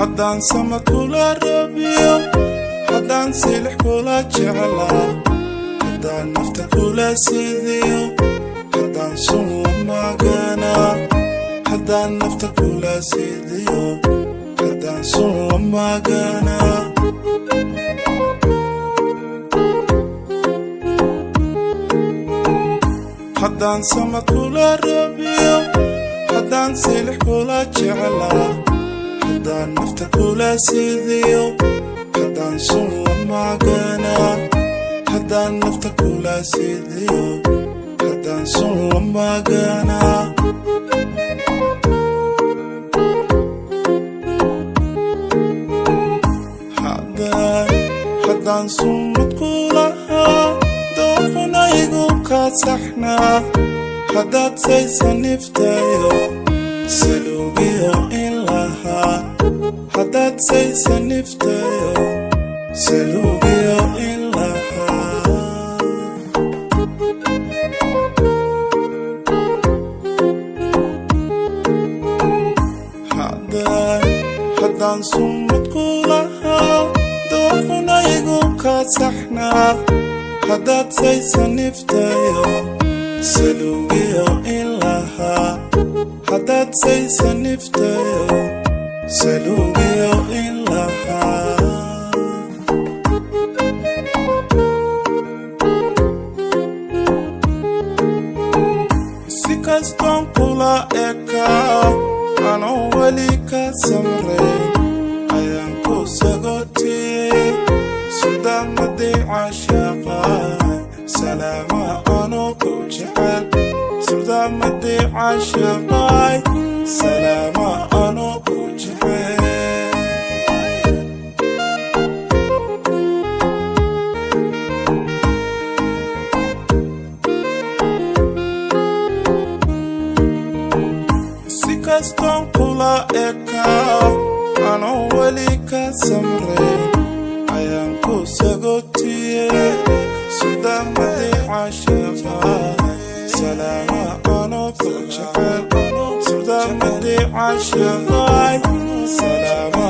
Haddaan sama kula rabiyo, haddaan silix kula jeclaa, haddaan nafta kula sidiyo, haddaan sun la maganaa, haddaan nafta kula sidiyo, haddaan sun la maganaa. Haddaan sama kula rabiyo, haddaan silix kula jeclaa, haddaan nafta kula sidiyo, haddaan sun la maganaa, haddaan nafta kula sidiyo, haddaan sun la maganaa. Haddaan summad kulahaa, dooquna igu kaa saxnaa, haddaad saysaniftayo saluugiyo in lahaa, haddaad saysaniftayo saluugiyo in lahaa. Haddaan summad kulahaa, dooquna igu kaa saxnaa, haddaad saysaniftayo saluugiyo in lahaa, haddaad saysaniftayo saluugiyo in lahaa. Si kastoon kula ekaa, anoo weli ka samray, ayaan ku sagotiyey suldamadii caashaqaay, salaama anoo ku jecel, suldamadii caashaqaay, salaama anoo ku jecel. Si kastoon kula ekaa, anoo weli ka samray, ayaan ku sagotiyey suldamadii caashaqaay, salaama anoo ku jecel, suldamadii caashaqaay, salaama.